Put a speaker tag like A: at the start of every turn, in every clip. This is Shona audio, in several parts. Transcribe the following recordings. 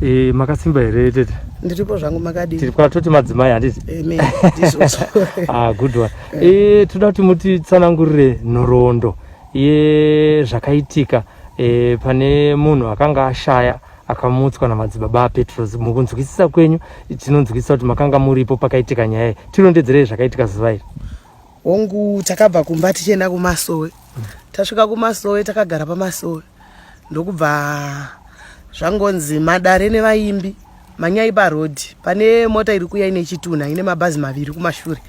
A: E, makasimba here tete?
B: Ndiripo zvangu, makadii?
A: Tiri kwatoti madzimai handiti?
B: Amen. Ndizvozvo.
A: Ah, good one. E, toda kuti mutitsanangurire nhoroondo yezvakaitika e, pane munhu akanga ashaya akamutswa namadzibaba aPetros. Mukunzwisisa kwenyu tinonzwisisa kuti makanga muripo pakaitika nyaya iyi. Tirondedzerei zvakaitika zuva iri.
B: Hongu, takabva kumba tichienda kumasowe. Tasvika kumasowe takagara pamasowe ndokubva zvangonzi madare nevaimbi manyai parodhi, pane mota iri kuuya ine chitunha ine mabhazi maviri kumashure.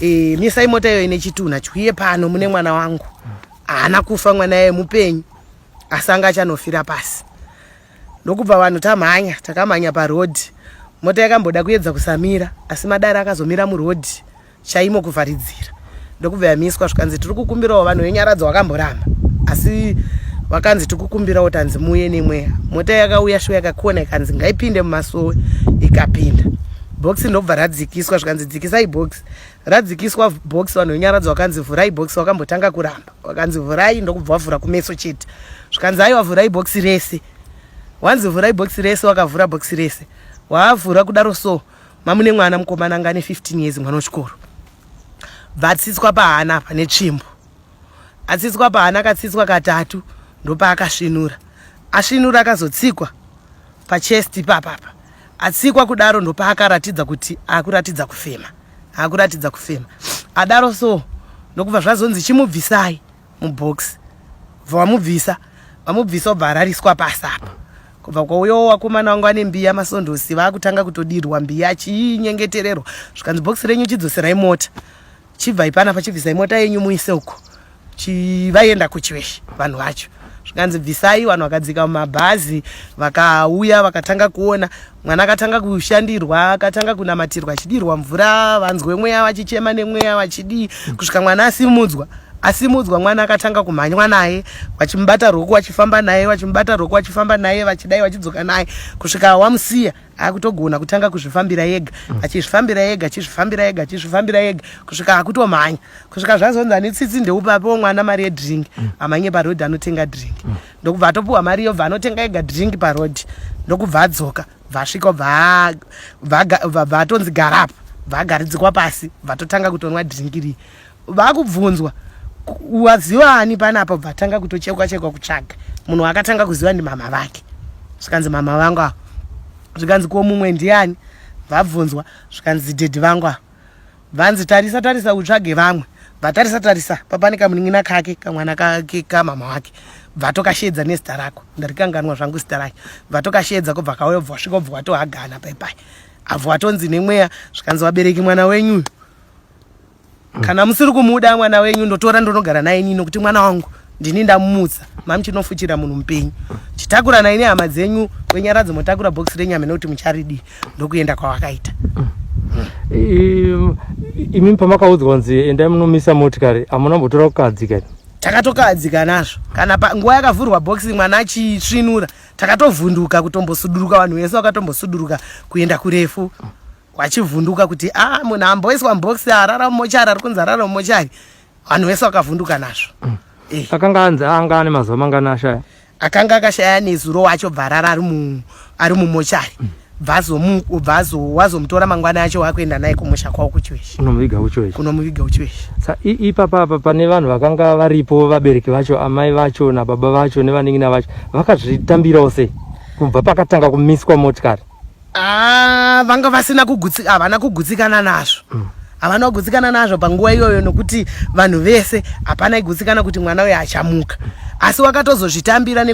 B: E, misai mota iyo ine chitunha chiuye pano, mune mwana wangu haana kufa, mwana yaye mupenyu asi anga achanofira pasi. Ndokubva vanhu tamhanya, takamhanya parodhi. Mota yakamboda kuedza kusamira asi madare akazomira murodhi chaimo kuvharidzira, ndokubva yamiswa. Zvikanzi tiri kukumbirawo vanhu venyaradzo, vakamboramba asi vakanzi tikukumbirawo, tanzi muuye nemweya. Mota yakauya shuwa yakakona, ikanzi ngaipinde mumasowe, ikapinda. Bhokisi ndobva radzikiswa, zvikanzi dzikisai bhokisi. Radzikiswa bhokisi, vanhu venyaradzo vakanzi vhurai bhokisi, vakambotanga kuramba, vakanzi vhurai, ndokubva vavhura kumeso chete. Zvikanzi aiwa, vhurai bhokisi rese. Wanzi vhurai bhokisi rese, wakavhura bhokisi rese. Waavhura kudaro so mamune mwana mukomana anga ane 15 years, mwana wechikoro, bvatsitswa pahana apa netsvimbo. Atsitswa pahana, akatsitswa katatu, ndopaakasvinura. Asvinura, akazotsikwa pachest ipapapa. Atsikwa kudaro, ndopaakaratidza kuti akuratidza kufema, akuratidza kufema. Adaro so ndokubva zvazonzi chimubvisai mubhokisi. Bva vamubvisa, vamubvisa, obva arariswa pasi apa. Kubva kwauyawo vakomana vangu vane mbiya, masondosi, vaakutanga kutodirwa mbiya achinyengetererwa. Zvikanzi bhokisi renyu chidzoserai mota, chibvai panapa, chibvisai mota yenyu muise uko. Vaenda kuchiweshe vanhu vacho, zvikanzi bvisai. Vanhu vakadzika mumabhazi, vakauya, vakatanga kuona mwana, akatanga kushandirwa, akatanga kunamatirwa, achidirwa mvura, vanzwe mweya, vachichema nemweya, vachidii, kusvika mwana asimudzwa. Asimudzwa mwana, akatanga kumhanywa naye, vachimubata roko vachifamba naye, vachimubata roko vachifamba naye, vachidai vachidzoka naye, kusvika wamusiya akutogona kutanga kuzvifambira ega, achizvifambira ega, achizvifambira ega, achizvifambira ega, kusvika akutomhanya, kusvika zvazonzi ane tsitsi ndeupapewo mwana mari yedrink, amhanye parodhi anotenga drink. Ndokubva atopiwa mari, yobva anotenga ega drink parodhi. Ndokubva adzoka, bva asvika, bva atonzi garapa, bva agaridzikwa pasi, bva totanga kutonwa drink riyi. Vakubvunzwa, waziva ani panapa? Bva tanga kutochekwa chekwa kutsvaga munhu akatanga kuziva ndimama vake. Zvikanzi mama vangu ava. Zvikanzi ko mumwe ndiani? Vabvunzwa, zvikanzi dhedhi vangu ava. Vanzi tarisa tarisa utsvage vamwe. Vatarisa tarisa, papane kamunin'ina kake, kamwana kake kamama wake, bvatokashedza nezita rako, ndarikanganwa zvangu zita racho. Bvatokashedza, kubva kauya, bva wasvika, bva watohagana paipai, abva watonzi nemweya. Zvikanzi vabereki, mwana wenyu uyu kana musiri kumuda mwana wenyu, ndotora ndonogara naye inini, nokuti mwana wangu ndini ndamumutsa. Mamuchinofuchira munhu mupenyu, chitakura naye nehama dzenyu wenyaradzo, motakura bhokisi renyama nekuti mucharidii. Ndokuenda kwavakaita.
A: Imi pamakaudzwa kunzi endai munomisa motikari, hamuna mbotora kukahadzika here?
B: Takatokahadzika nazvo. Kana nguva yakavhurwa bhokisi mwana achisvinura, takatovhunduka, kutombosuduruka, vanhu vese vakatombosuduruka kuenda kurefu vachivhunduka kuti a ah, munhu amboiswa mubhokisi arara mumochari, ari kunzi arara mumochari. Vanhu vese vakavhunduka nazvo.
A: Eh. Akanga anzi anga ane mazuva mangani ashaya?
B: Akanga akashaya nezuro wacho, bva arara ari mumochari, bva wazomutora mangwana acho, wakuenda naye kumusha kwavo kuChiweshe.
A: Kunomuviga kuChiweshe.
B: Kunomuviga kuChiweshe.
A: Sa ipapa apa pane vanhu vakanga varipo, vabereki vacho, amai vacho nababa vacho nevanin'ina vacho, vakazvitambirawo sei kubva pakatanga kumiswa motikari?
B: Ah, vanga vasina kugutsika, havana kugutsikana nazvo. Havana kugutsikana nazvo panguva iyoyo, nokuti vanhu vese hapana igutsikana kuti mwana uyo achamuka. Asi wakatozozvitambira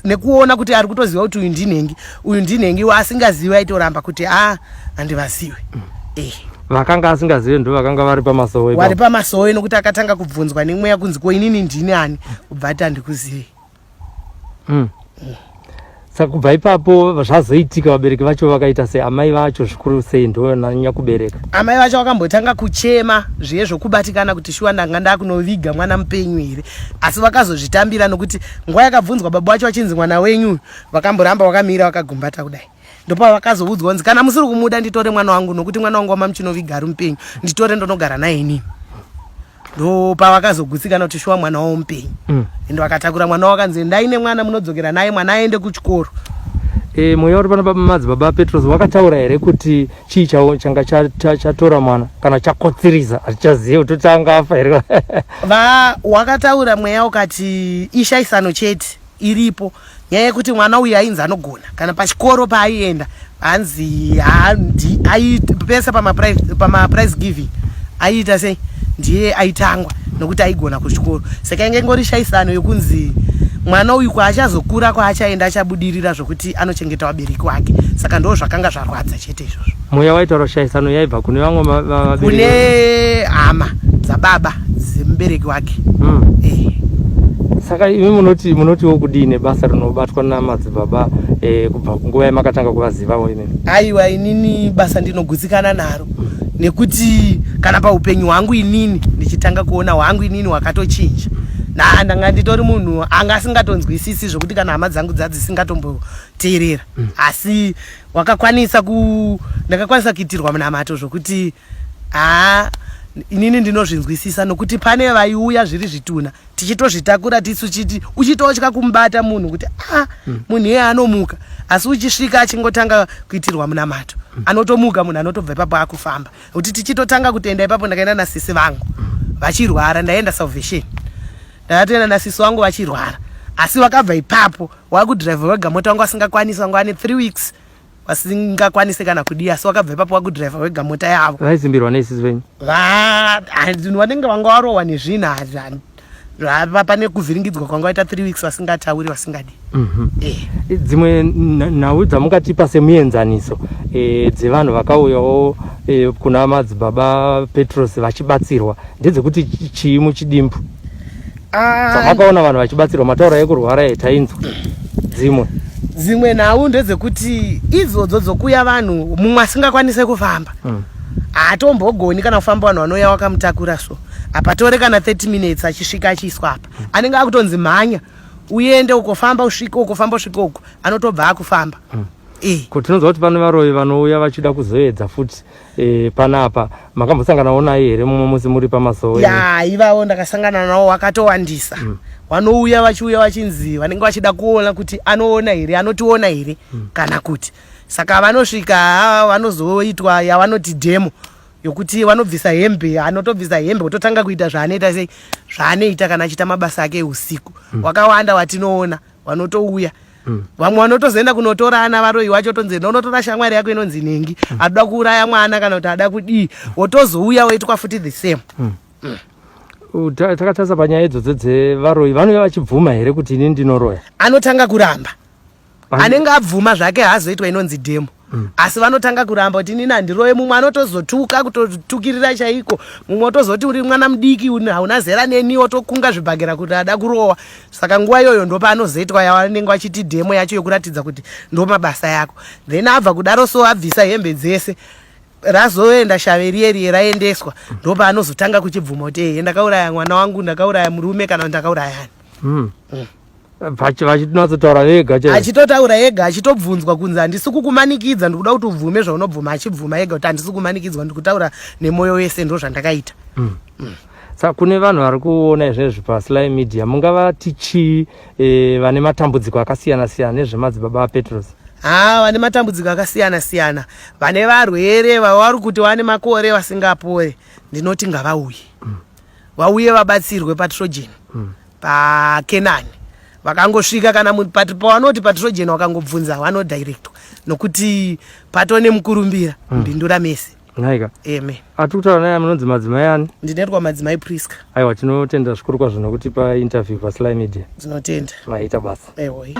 B: nekuona kuti ari kutoziva kuti uyu ndinhengi, uyu ndinhengi. Waasingazivi aitoramba kuti a handivazivi.
A: Eh. Vakanga asingazivi ndo vakanga vari pamasowe.
B: Vari pamasowe, nokuti akatanga kubvunzwa nemweya kunzi ko inini ndini ani, kubva ati handikuzivi.
A: Saka kubva ipapo zvazoitika, vabereki vacho vakaita sei? Amai vacho zvikuru sei, ndo nyakubereka?
B: Amai vacho vakambotanga kuchema zviye zvokubatikana kuti shuwa ndanga ndakunoviga mwana mupenyu here, asi vakazozvitambira, nokuti nguva yakabvunzwa baba vacho vachinzi mwana wenyu, vakamboramba vakamira vakagumbata kudai. Ndopavakazoudzwa kunzi kana musiri kumuda, nditore mwana wangu, nokuti mwana wangu wamamuchinoviga ari mupenyu, nditore ndonogara naye inini. Ndopavakazogutsikana kuti shuwa mwana wavo mupenyu. Ende vakatakura mwana wavo, akanzi endai nemwana, munodzokera naye, mwana aende kuchikoro.
A: E, mweya uri pana baba madzibaba Petros wakataura here kuti chii changa chatora mwana kana chakotsiriza hatichazive kuti tanga afa here?
B: Va wakataura mweya ukati ishaisano chete iripo nyaya yekuti mwana uyu ainzi anogona kana pachikoro paaienda hanzi pese pamaprize giving aiita sei ndiye aitangwa nokuti aigona kuchikoro saka inge ingori shaisano yokunzi mwana uyu kwaachazokura kwaachaenda achabudirira zvokuti anochengeta vabereki wake saka ndo zvakanga zvarwadza chete izvozvo
A: mweya waitaura shaisano yaibva kune vamwe
B: kune hama dzababa dzemubereki wake mm.
A: eh. Saka imi munoti munotiwo kudii nebasa rinobatwa namadzibaba eh, kubva kunguva yamakatanga kuvazivawo imimi?
B: Aiwa, inini basa ndinogutsikana naro nekuti kana paupenyu hwangu inini ndichitanga kuona hwangu inini hwakatochinja na ndanga nditori munhu anga asingatonzwisisi zvokuti kana hama dzangu dzadzisingatomboteerera mm. asi wakakwanisa ku ndakakwanisa kuitirwa munamato zvokuti haa inini ndinozvinzwisisa nokuti pane vaiuya zviri zvituna tichitozvitakura tisu chiti uchitotya kumubata munhu kuti a ah, mm. munhu iye anomuka asi uchisvika achingotanga kuitirwa munamato mm. anotomuka munhu anotobva ipapo akufamba kuti tichitotanga kutenda ipapo ndakaenda nasisi vangu mm. vachirwara ndaenda salvation ndakatoenda nasisi vangu vachirwara asi vakabva ipapo wakudrive wega mota wangu asingakwanisi wangu ane three weeks vasingakwanise kana kudii asi wakabva ipapo wakudrive wega mota yavo
A: vaizimbirwa nei sisi venyu
B: vanenge vanga varohwa nezvinhu pane kuvhiringidzwa kwanga vaita three weeks vasingatauri vasingadii
A: mhm. eh. Dzimwe nhau dzamungatipa semuenzaniso eh, dzevanhu vakauyawo eh, kuna madzibaba Petros vachibatsirwa ndedzekuti chii muchidimbu ah. dzamakaona vanhu vachibatsirwa mataura ekurwara etainzwa dzimwe
B: dzimwe nhau ndedzekuti idzodzo dzokuya vanhu mumwe asingakwanise kufamba hmm. haatombogoni kana kufamba vanhu vanouya wakamutakura so apatore kana 30 minutes achisvika achiiswa apa hmm. anenge akutonzi mhanya uende uko famba usvike uko famba usvike uko anotobva akufamba hmm.
A: Eh. Ko tinonzwa kuti pane varoyi vanouya vachida kuzoedza futi e, panapa makambosanganawo naye here mumwe musi muri pamasowe?
B: Ya ivavo ndakasangana navo wakatowandisa mm. Vanouya vachiuya vachinzi vanenge vachida kuona kuti anoona here anotiona here mm. kana kuti saka vanosvika vanozoitwa yavanoti demo yokuti vanobvisa hembe anotobvisa hembe ototanga kuita zvaanoita sei zvaanoita kana achiita mabasa ake eusiku mm. Wakawanda watinoona vanotouya mm. Vamwe vanotozoenda kunotora ana varoyi wacho tonzi enda unotora shamwari yako inonzi nhingi mm. Anoda kuuraya mwana kana kuti ada kudii wotozouya woitwa futi the same mm.
A: Mm. Takatarisa panyaya idzodzo dzevaroyi vanouya vachibvuma here kuti ini ndinoroya?
B: Anotanga kuramba anenge abvuma zvake haazoitwa inonzi demo mm. Asi vanotanga kuramba kuti inini handiroye mumwe anotozotuka kutotukirira chaiko mumwe otozoti uri mwana mudiki hauna zera neni otokunga zvibhagera kuti ada kurowa saka nguva iyoyo ndopaanozoitwa yavanenge vachiti demo yacho yokuratidza kuti ndo mabasa yako then abva kudaro so abvisa hembe dzese razoenda shave riye riye raendeswa ndopaanozotanga kuchibvuma kuti ehe ndakauraya mwana wangu ndakauraya murume kana ndakauraya ani mm.
A: Mm. Vachinatsotaura vega
B: chaizvo. Achitotaura ega achitobvunzwa kunzi handisi kukumanikidza ndikuda kuti ubvume zvaunobvuma achibvuma ega kuti handisi kumanikidzwa ndikutaura nemwoyo wese ndo zvandakaita mm.
A: Mm. Saka kune vanhu vari kuona izvezvi pasly media mungavati chii e, vane matambudziko akasiyana siyana nezvemadzibaba apetros?
B: Ha vane matambudziko akasiyana siyana vane varwere vavari kuti vane makore vasingapore ndinoti ngavauye mm. Vauye vabatsirwe patrogen mm. pakenani vakangosvika kana pavanoti patrogen wakangobvunza vanodirectwa nokuti pato nemukurumbira mm. Mbindura mese
A: nhaika eme atiri kutaura naye munonzi madzimai ani?
B: Ndinoitwa madzimai Priska.
A: Aiwa tinotenda zvikuru kwazvo nokutipa interview pasly media.
B: Tinotenda
A: maita basa. Ewoi.